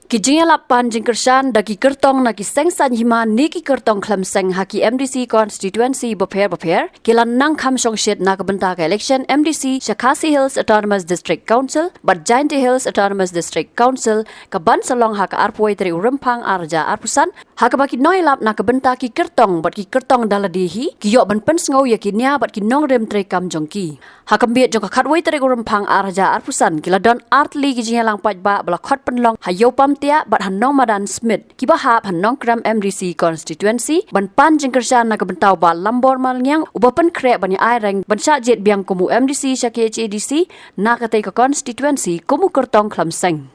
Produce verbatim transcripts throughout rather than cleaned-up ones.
Ki jingïalap pan jingkyrshan da ki kyrtong na ki seng saiñ hima ne ki kyrtong khlem seng ha ki M D C constituency bapher bapher ki la nang kham shongshit na ka bynta ka election M D C sha Khasi Hills Autonomous District Council bad Jaintia Hills Autonomous District Council, ka ban sa long ha ka arphew tarik u Rymphang ar hajar arphew san, ha kaba ki nongïalap na ka bynta ki kyrtong bad ki kyrtong da lade hi ki ïoh ban pynsngew ïa ki nia bad ki nongrim treikam jong ki. Ha ka miet jong ka khatwei tarik u Rymphang ar hajar arphew san ki la don artylli ki jingïalang paidbah ba la khot pynlong ha Ïewpamtiah bad ha Nongmadan Smit, kiba hap ha Nongkrem M D C constituency, ban pan jingkyrshan na ka bynta u Bah Lambor Malngiang uba pynkhreh ban ïa ai reng ban shah jied biang kum u M D C sha K H A D C na katei ka constituency kum u kyrtong khlem seng.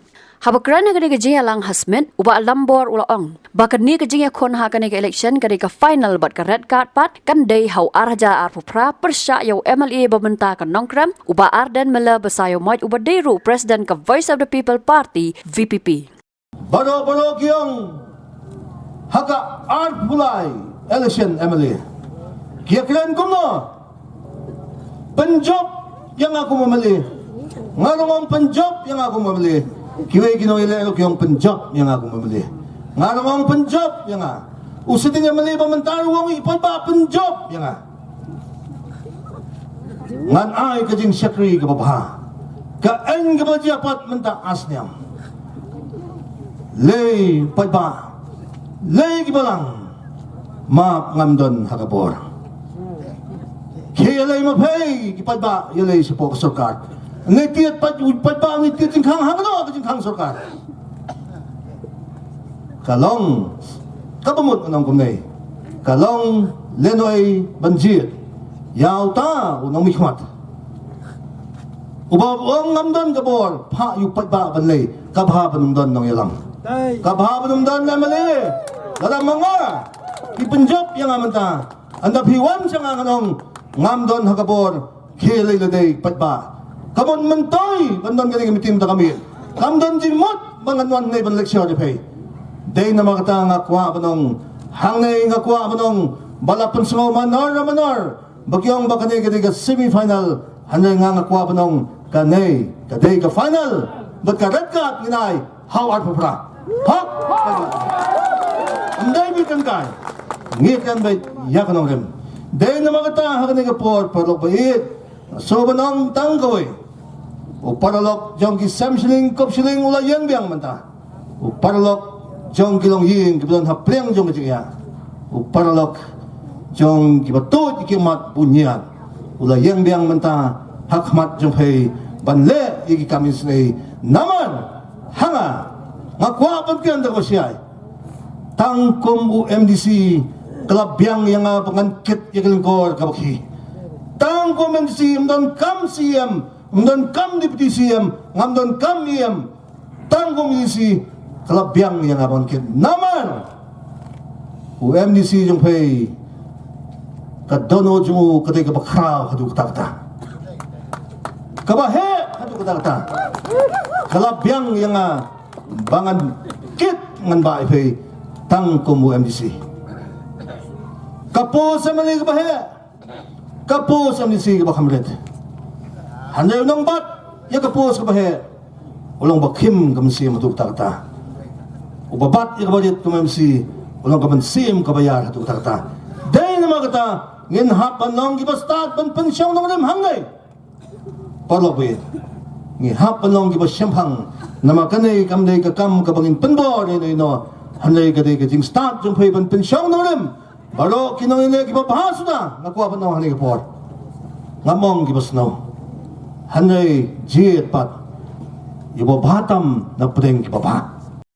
Haba kren ha kane ka jingïalang ha Smit, u Bah Lambor u la ong ba kane ka jingïakhun ha kane ka election ka dei ka final bad ka red card pat kan dei ha u ar hajar arphew phra pyrshah ïa u M L A ba mynta ka Nongkrem, u Bah Ardent Miller Basaiawmoit uba dei ruh u President ka Voice of the People Party, V P P. Baroh baroh ki ong ha ka arphew lai election M L A ki ïakren kumno? Pynjop ïa nga kum M L A. Nga ruh nga ong pynjop ïa nga kum M L A. Kiwei ki nongïaleh ruh ki ong pynjop ïa nga kum M L A. Nga ruh nga ong pynjop ïa nga. U sitting M L A ba mynta ruh u ong ïa i paidbah pynjop ïa nga. Ngan ai ka jingshakri kaba bha, ka aiñ kaba jia pat mynta ar snem. Lei paidbah, lei ki balang, map ngam don ha ka bor. Ki ïalei ma phi ki paidbah, ïalei shapoh ka sorkar. Ngi tied paid, paidbah ngi tied jingkhang ha kano ka jingkhang sorkar. Ka long kaba mut ngan ong kumne. Ka long lehnohei ban jied ïa uta u nongmihkhmat uba ong ngam don ka bor, phah ïa u paidbah ban lei, ka bha ban ym don nongïalam. Ka bha ban ym don M L A. Lada ma nga, ki pynjop ïa nga mynta. Ynda phi wan sha nga ngan ong ngam don ha ka bor, khie lei lade paidbah. Ka mut myntoi ban don kane ka meeting mynta ka miet. Kam don jingmut ba ngan wan hangne ban lecture ïa phi. Dei namar kata nga kwah ban ong, hangne nga kwah ban ong ba la pynsngew manor manor ba ki ong ba kane ka dei ka semi final. Hangne nga, nga kwah ban ong kane ka dei ka final. Bad ka red card ngin ai ha u arphew phra. Hok. Ym dei beit tang kai. Ngi kren beit ïa ka nongrim. Dei namar kata ha kane ka por, paralok ba ïeit, sngewbha ban ong tang kawei. U paralok jong ki sem shilling kop shilling u la ïeng biang mynta. U paralok jong ki longïing kiba don ha pliang jong ka jingïa. U paralok jong kiba tuid ki mat bun ïa u la ïeng biang mynta ha khmat jong phi ban leh ïa ki kam isynei. Namar ha nga, nga kwah ban kren da kaba shai. Tang kum u M D C ka la biang ïa nga ba ngan kit ïa ka lyngkor kaba khie. Tang kum M D C ym don kam C M, ym don kam deputy C M, ngam don kam E M. Tang kum M D C ka la biang ïa nga ban kit. Namar u M D C jong phi, ka dohnud jong u ka dei kaba khraw haduh katta katta. Kaba heh haduh katta katta. Ka la biang ïa nga ba ngan kit ngan bah ïa phi tang kum u M D C. Ka post M L A kaba heh, ka post M D C kaba kham rit. Hynrei u nongbat ïa ka post kaba heh u long ba khim ka mynsiem haduh katta katta. Uba bat ïa kaba rit kum M C u long ka mynsiem kaba ïar haduh katta katta. Dei namar kata ngin hap ban long kiba stad ban pynshong nongrim hangne. Paralok ba ïeit, ngi hap ban long kiba shemphang. Namar kane kam dei ka kam kaba ngin pynbor ïa ino ino. Hynrei ka dei ka jingstad jong phi ban pynshong nongrim. Baroh ki nongïaleh kiba bha suda, nga kwah ban ong ha kane ka por, ngam ong kiba snoh. Hynrei jied pat ïa uba bha tam na pdeng kiba bha.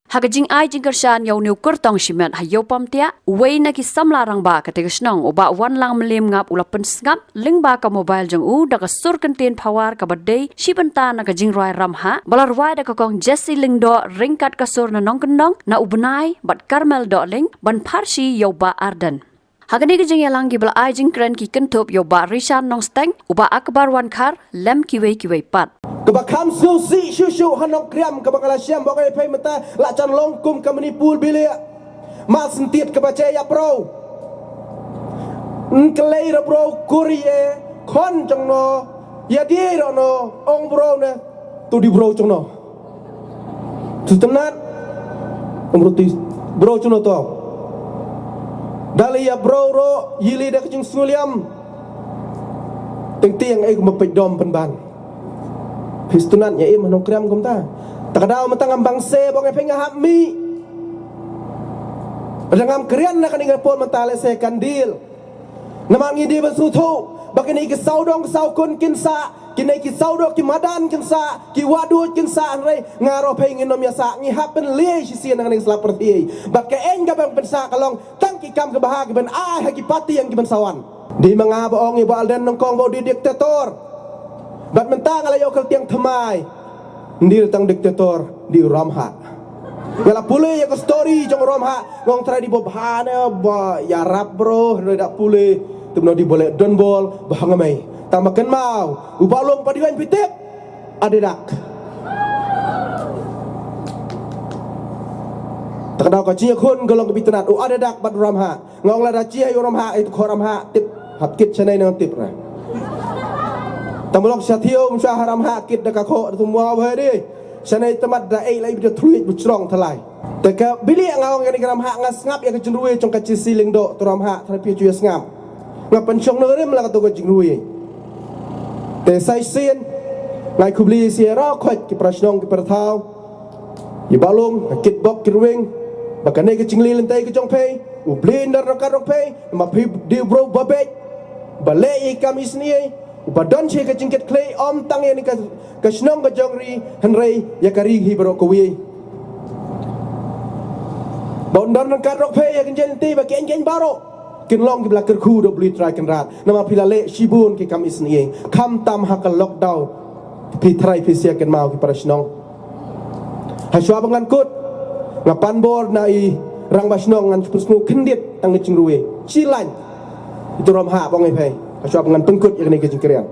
Ha ka jingai jingkyrshan ïa une u kyrtong shimet ha Ïewpamtiah, uwei na ki samla rangbah katei ka shnong, u Bah Wanlang Mylliemngap, u la pynsngap lyngba ka mobile jong u da ka sur kyntien phawar kaba dei shi bynta na ka jingrwai Ramhah ba la rwai da ka kong Jesse Lyngdoh ryngkat ka sur Na Nongkyndong na u bnai bad Carmel Dohling ban pharshi ïa u Bah Ardent. Ha kane ka jingïalang kiba la ai jingkren ki kynthup ïa u Bah Rishan Nongsteng, u Bah Akbar Wankhar lem kiwei kiwei pat. Kaba kham sngewsih shuh shuh ha Nongkrem kaba nga la shem, ba nga ïa phi mynta la jan long kum ka Manipur Bilik. Mar sentiat kaba che ïa pro. Nklei ra bro kur ïa khon jong no, ïa die ra no, ong bro ne, tu di bro jong no. Tu tynat. Bro tu, bro chuno to. Dali ya bro ro yili da ka jingsngewliam. Teng tiang ai kumba peit dom pynban. Phi stunat ya im nongkriam kumta. Ta ka daw mynta ngam bang se bong e phi nga hap mi. Ba dang ngam krian na kane ka por mynta le se kan deal. Namar ngi dei ban sngewthuh ba kine ki sawdong sawkun kin sah, kine ki sawdong ki madan kin sah, ki wahduid kin sah, hynrei nga ruh phi ngin ym ïa sah, ngi hap ban leh shisien na kane ka sla pyrthei. Bad ka aiñ kaba pynsah ka long tang ki kam kaba ha ki ban ai ha ki party ïa ki ban sa wan. Dei ma nga ba ong ïa Bah Ardent nyngkong ba u dei diktator. Bad mynta nga la ïoh kyrtiang thymmai. Ym dei tang diktator, dei u Ramhah. Nga la pule ïa ka story jong u Ramhah, nga ong trai dei ba bha ne ba ïarap bro, hynrei da pule, te mano dei ba leh donbor, ba hangmei. Tang ba kynmaw, u Bah Lum pat dei u aiñ phi tip. Adedak. Ta ka daw ka jingïakhun ka long kaba itynnad, u Adedak bad u Ramhah. Nga ong lada chi ha u Ramhah, ai tu kho Ramhah, tip, hap kit shane nang tip ra. Tang ba lok sha thiew, mynshwa ha Ramhah, kit da ka kho, da tu mua ba dei. Shane tamat da ei lai bida thluit bu chrong thalai. Te ka bili nga ong kane ka Ramhah, nga sngap ïa ka jingrwai jong ka Chi Sih Lyngdoh, tu Ramhah, thrang phi ju ïa sngap. Nga pynshong nongrim la ka tu ka jingrwai. Te sa shisien, nga ai khublei sha ïa ra khoit ki para shnong ki para thaw. Ïa Bah Lum, ka kit bok kit rwing. Ba kane ka jingleh lynti ka jong phi, u Blei un don ryngkat jong phi, namar phi dei u bro ba beit. Ba leh ïa ka kam isynei, uba don sha ka jingkit khlieh ym tang ïa kane ka, ka shnong ka jong ri, hynrei ïa ka ri hi baroh kawei. Ba un don ryngkat jong phi ïa ka jingleh lynti ba ki aiñ ki aiñ baroh kin long kiba la kyrkhu da u Blei Trai Kynrad. Namar phi la leh shibun ki kam isynei. Khamtam ha ka lockdown. Phi trai phi sia kynmaw ki para shnong. Hashwa ba ngan kut, nga pan bor na i rangbah shnong, ngan shu pynsngew khyndiat tang ka jingrwai. Chi lain. Itu Ramhah bong i phai. Hashwa ba ngan pynkut ïa kane ka jingkren.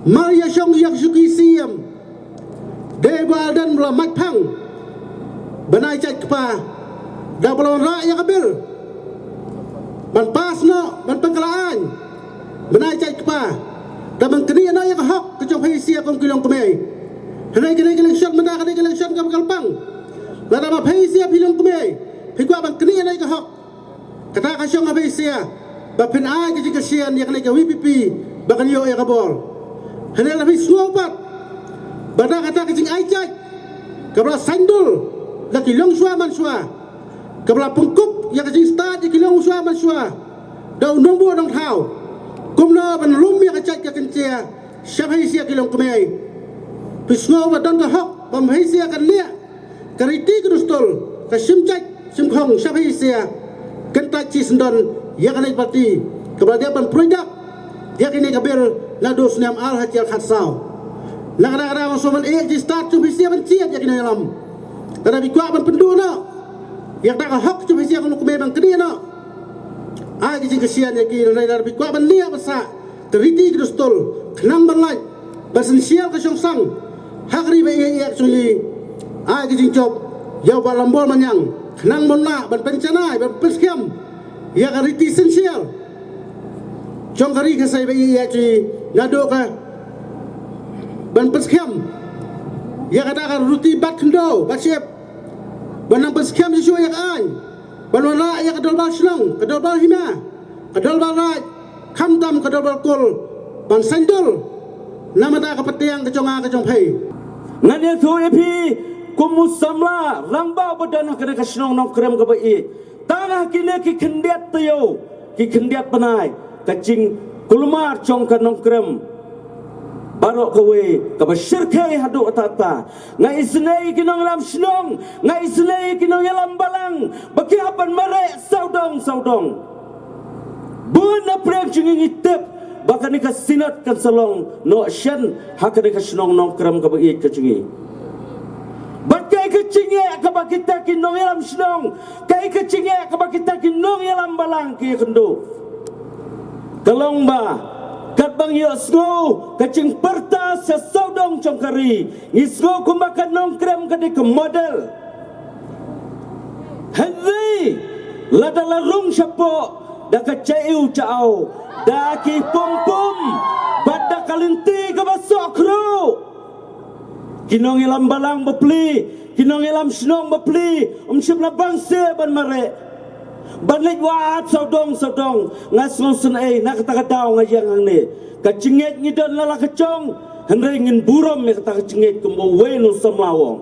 Mar ïa shong ïa ka shuki siem. Dei ba la don ba la mait phang. Ban ai jait kpa. Da ba la wanrah ïa ka bill. Ban pass noh, ban pynkylla aiñ. Ban ai jait kpa. Da ban knieh noh ïa ka hok ka jong phi sia kum ki longkmie. Hynrei kane ka election mynta kane ka election kam kyrpang. Lada ma phi sia phi longkmie. Phi kwah ban knieh noh ïa ka hok. Kata ka shong ha phi sia. Ba phin ai ka jingkyrshan ïa kane ka V P P. Ba kan ïoh ïa ka bor. Hynrei lada phi sngew pat. Ba da kata ka jingai jait. Kaba la saiñdur. Da ki longshuwa manshuwa. Kaba la pynkup ïa ka jingstad ïa ki longshuwa manshuwa. Da u nongbuh nongthaw. Kumno ban lum ïa ka jait ka kynja. Sha phi sia ki longkmie. Phi sngew ba don ka hok. Ba phi sia kan leh. Ka riti ka dustur, ka shim jait, shim khong, sha phi sia. Kyntait shisyndon, ïa kane ka party. Kaba la dep ban pruid dak, ïa kane ka bill, naduh u snem ar hajar khatsaw. Na ka daw ka daw nga sngewbha ban ïa jingstad, sha phi sia ban jied, ïa kane ka lam. Lada phi kwah ban pynduh noh. Ïa kata ka hok, sha phi sia ka longkmie ban knieh noh. Ai ka jingkyrshan ïa ki, lada phi kwah ban leh ban sah. Ka riti ka dustur, khnang ban lait, ban synshar ka shongsang, ha ka ri ba ïeit ïa ka jong ngi, ai ka jingjop, ïa u Bah Lambor Manyang, khnang ban lah, ban pynjanai, ban pynskhem, ïa ka riti synshar, jong ka ri ka sai ba ïeit ïa ka jong ngi, naduh ka, ban pynskhem, ïa kata ka ruti bat khyndew, bat shyiap, ban nang pynskhem shuh shuh ïa ka aiñ, ban wanrah ïa ka dorbar shnong, ka dorbar hima, ka dorbar raid, khamtam ka dorbar kul, ban saiñdur, namar ka pateng ka jong nga ka jong phi. Ngan ïathuh ïa phi, kum u samla, rangbah ba don ha kane ka shnong Nongkrem kaba ïeit. Tang ha kine ki khyndiat taïew, ki khyndiat bnai, ka jingkulmar jong ka Nongkrem. Baroh kawei kaba shyrkhei haduh katta katta. Nga isynei ki nongïalam shnong, nga isynei ki nongïalam balang, ba ki hap ban mareh sawdong sawdong. Bun na pdeng jong ngi ngi tip ba kane ka synod kan sa long noh shen ha kane ka shnong Nongkrem kaba ïeit ka jong ngi. Bad kaei ka jingeh kaba kita ki nongïalam shnong, kaei ka jingeh kaba kita ki nongïalam balang ki ïakynduh? Ka long ba katba ngi ïohsngew ka jingpyrta sha sawdong jong ka ri, ngi sngew kumba ka Nongkrem ka dei ka model. Hynrei lada la rung shapoh da ka jaïew jaïaw, da ki pum pum bad da ka lynti kaba soh khruh, ki nongïalam balang bapli, ki nongïalam shnong bapli, ym shym la bang seh ban mareh, ban leit wad sawdong sawdong. Nga sngewsynei na kata ka daw nga ïeng hangne. Ka jingngeit ngi don la la ka jong, hynrei ngin burom ïa kata ka jingngeit kumba uwei u nongsamla u ong.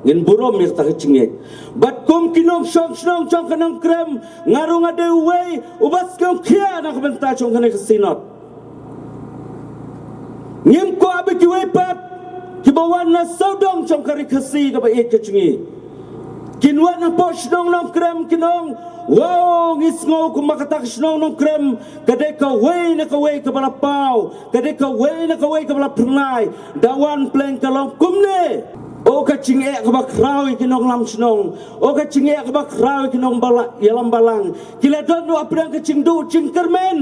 Ngin burom ïa kata ka jingngeit. Bad kum ki nongshong shnong jong ka Nongkrem, nga ruh nga dei uwei uba sngewkhia na ka bynta jong kane ka synod. Ngim kwah ba kiwei pat kiba wan na sawdong jong ka ri Khasi kaba ïeit ka jong ngi kin wan hapoh shnong Nongkrem kin ong, "Wow, ngi sngew kumba kata ka shnong Nongkrem ka dei kawei na kawei kaba la paw, ka dei kawei na kawei kaba la phyrnai." Da wan pleng ka long kumne. O ka jingeh kaba khraw ïa ki nongïalam shnong, o ka jingeh kaba khraw ïa ki nongïalam balang. Ki la don ruh hapdeng ka jingduh jingkyrmen.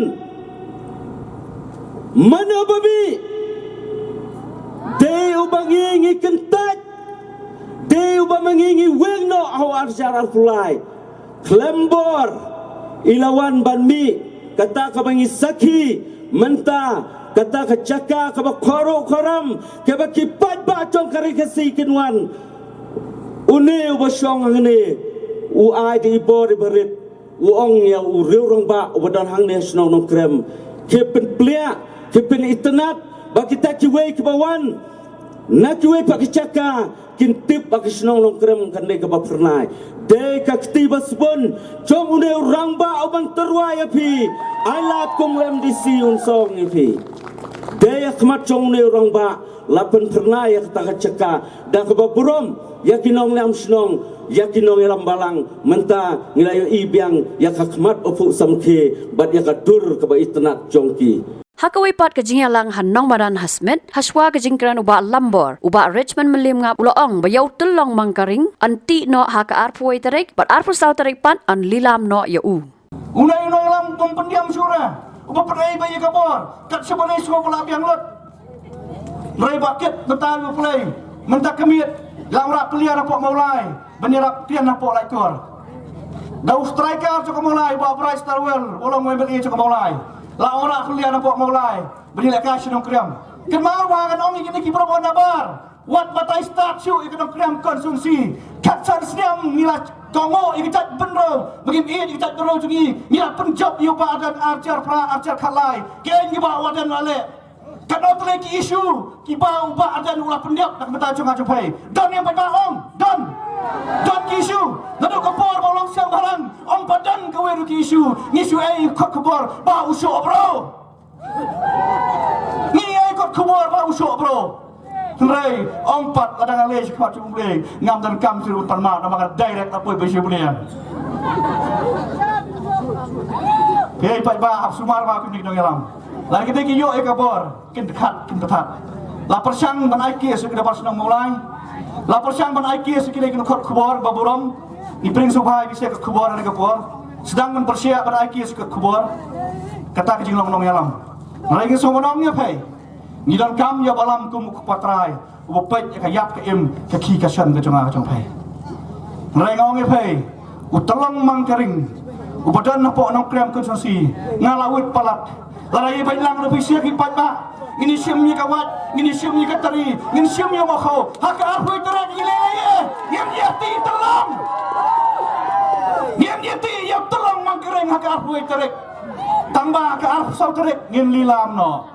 Mano ba mih? Dei uba ngi ngi kyntait, dei uba ma ngi ngi weng noh ha u ar hajar arphew lai. Khlem bor i la wan ban mih kata kaba ngi sakhi mynta, kata ka jaka kaba khorruh khorram, kaba ki paidbah jong ka ri Khasi kin wan. Une uba shong hangne u ai da i bor iba rit, u ong ïa u riew rangbah uba don hangne ha shnong Nongkrem, ki pynpliah, ki pynitynnad ba kita kiwei kiba wan na kiwei pat ki jaka kin tip ba ka shnong Nongkrem kan dei kaba phyrnai. Dei ka kti ba sbun jong une u rangbah uban tyrwa ïa phi, ai lad kum u M D C un song ïa phi. Dei ha khmat jong une u rangbah la pynphyrnai ïa kata ka jaka da kaba burom ïa ki nongïalam shnong, ïa ki nongïalam balang. Mynta ngi la ïohi biang ïa ka khmat u phuh samrkhie bad ïa ka dur kaba itynnad jong ki. Ha kawei pat ka jingïalang ha Nongmadan ha Smit, hashwa ka jingkren u Bah Lambor, u Bah Richmond Mylliemngap u la ong ba ïa u Tyllong Mangkaring yn tih noh ha ka arphew wei tarik bad arphew saw tarik pat yn lilam noh ïa u. Une u nongïalam kum pyndiam shuh re, uba pynei ba ïa ka bor kat shaba dei shuh ba la biang lut. Hynrei ba kit mynta u Blei, mynta ka miet la wanrah pynlian hapoh Mawlai ban ïarap tian hapoh Laitkor. Da u striker jong ka Mawlai, Bah Bright Starwell, u long u M L A jong ka Mawlai, la wanrah pynlian hapoh Mawlai ban ïalehkai sha Nongkrem. Kynmaw ba ngan ong ïa kine ki briew ba nabar, wat batai start shuh ïa ka Nongkrem constituency. Khatsan snem ngi la kohnguh ïa ka jaitbynriew, ba ngim ïeit ïa ka jaitbynriew jong ngi, ngi la pynjop ïa u Bah Ardent ar hajar phra, ar hajar khatlai. Keiñ ki Bah Ardent la leh. Katno tylli ki issue kiba u Bah Ardent u la pyndep na ka bynta jong nga jong phi? Don ne em pat, ong don. Don ki issue. Naduh ka por ba u long seng bhalang, ong ba don kawei ruh ki issue. Ngi shu ai kot khubor ba u shoh bro. Ngi ai kot khubor ba u shoh bro. Hynrei ong pat, lada nga leit sha khmat jong U Blei, ngam donkam shuh ruh ban mad, namar nga direct la poi ba sha U Blei. Hei paidbah, ap sumar ma kine ki nongïalam. Lada kine ki ïoh ïa ka bor, kin khat, kin khat. La pyrshang ban ai case ïa ki dorbar shnong Mawlai. La pyrshang ban ai case ïa ki, ïa ki kot khubor ba burom. Ngi pyrshang sngewbha ïa ki, sha ka khubor ha ka por. Sdang ban pyrshang ban ai case ïa ka khubor. Kata ka jinglong nongïalam. Hynrei ngi sngewbha ong ïa phi, ngi donkam ïa u Bah Lam kum u kpa trai uba peit ïa ka ïap ka im, ka khie ka shan ka jong nga ka jong phi. Hynrei nga ong ïa phi, u Tyllong Mangkaring uba don hapoh Nongkrem constituency, nga la wit palat. Lada ïa beit lang ruh phi sha ki paidbah, ngin ïa shim ïa ka wait, ngin ïa shim ïa ka tari, ngin shim ïa u makhaw. Ha ka arphew tarik ngi leh ïa, ngin ïa tih Tyllong. Ngin ïa tih ïa u Tyllong Mangkaring ha ka arphew tarik. Tang ba ha ka arphew saw tarik ngin lilam noh.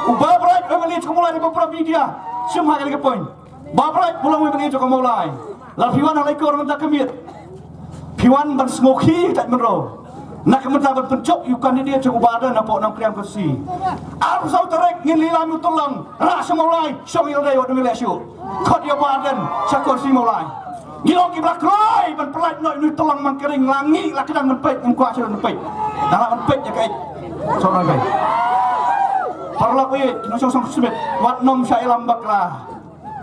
U Bah Bright, u M L A jong ka Mawlai, u Bah Bright, media, shim ha kane ka point. Bah Bright, u long u M L A jong ka Mawlai. Lada phi wan ha Laitkor mynta ka miet, phi wan ban sngewkhia ïa ka jaitbynriew. Na ka mynta ban pynjop ïa u candidate jong u Bah Ardent hapoh Nongkrem constituency. Arphew saw tarik ngin lilam ïa u Tyrlong, rah sha Mawlai, shong ïa lade wat ym leh shuh. Khot ïa u Bah Ardent sha constituency Mawlai. Ngi long kiba la kloi ban pyllait noh ïa u Tyrlong Mangkering, la ngi la kdang ban peit, ngim kwah shuh ban peit. Nga lah ban peit ïa ka eit. Sngewbha. Paralok ïa, nongshong song Smith, wat nym shah ïalam bakla.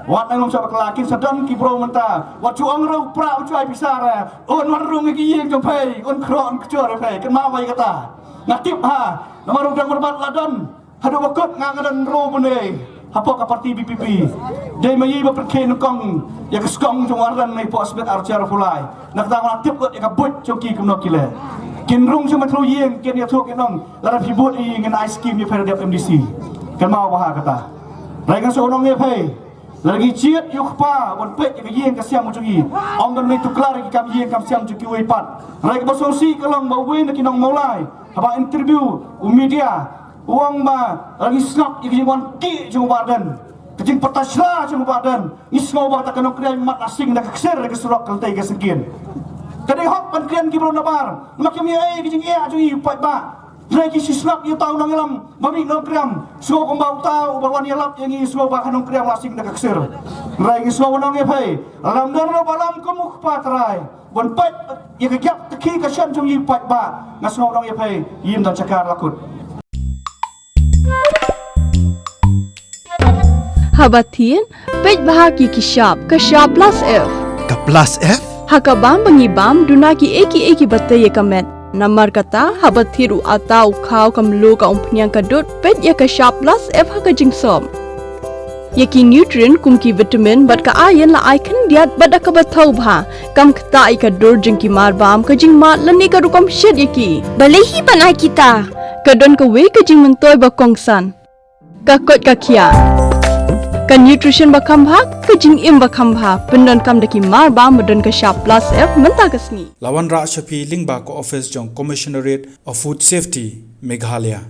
Wat nym shah bakla, kin sa don ki briew mynta. Wat shu ong ruh pra u shu ai pisa re. Un wan rung ïa ki ïing jong phi, un khroh un kjor ïa phi. Kynmaw ïa kata. Nga tip ha, namar u dang marbat la don. Haduh ba kut nga, nga don ruh bun eh. Hapoh ka parti B P P. Dei ma ïa ba pynkhie nyngkong ïa ka skong jong u Ardent hapoh Smit Archer Pulai. Na kata nga tip lut ïa ka buit jong ki kumno ki leh. Kin rung sha ma tru ïing, kin ïathuh kin ong, lada phi bud ïa ngi ngin ai skim ïa phi da dep M D C. Kynmaw bha kata. Hynrei nga sngewbha ong ïa phi. Lada ngi jied ïa u kpa ban peit ïa ka ïing ka sem jong ngi, ym ban mih tuklar ïa ki kam ïing kam sem jong kiwei pat. Hynrei kaba sngewsih ka long ba uwei na ki nong Mawlai, haba interview u media, u ong ba lada ngi sngap ïa ka jingwan kiew jong u Bah Ardent, ka jingpyrta sla jong u Bah Ardent, ngi sngew ba kata ka Nongkrem mat la sing da ka ksir da ka surok ka lynti ka syngkien. Ka dei hok ban kren ki briew nabar, namar kim ïohi ïa ka jingeh jong ngi u paidbah. Hynrei ki shu sngap ïa uta u nongïalam ba mih Nongkrem, sngew kumba uta uba wan ïalap ïa ngi, sngew ba ka Nongkrem la sing da ka ksir. Hynrei ngi sngew ban ong ïa phi, lada ym don ruh ba lam kum u kpa trai ban peit ïa ka giap ka khih ka shan jong ngi u paidbah, nga sngew ban ong ïa phi, ym don shakar la kut. Haba thied, peit bha ki ki shap, ka shap plus F. Ka plus F? Ha ka bam ba ngi bam, duna kiei kiei kiba tei ïa ka met. Namar kata, haba thied u atta, u khaw, ka mluh, ka umphniang, ka dud, peit ïa ka shap plus F ha ka jingsop. Ïa ki nutrient kum ki vitamin bad ka iron la ai khyndiat bad da kaba thaw bha. Kam ktah ïa ka dur jong ki mar bam, ka jingmad lane ka rukom shet ïa ki. Balei hi ban ai kita? Ka don kawei ka jingmyntoi ba kongsan. Ka koit ka khiah. Ka nutrition ba kham bha, ka jingim ba kham bha. Pyndonkam da ki mar bam ba don ka shap plus F mynta ka sngi. La wanrah sha phi lyngba ka office jong Commissionerate of Food Safety, Meghalaya.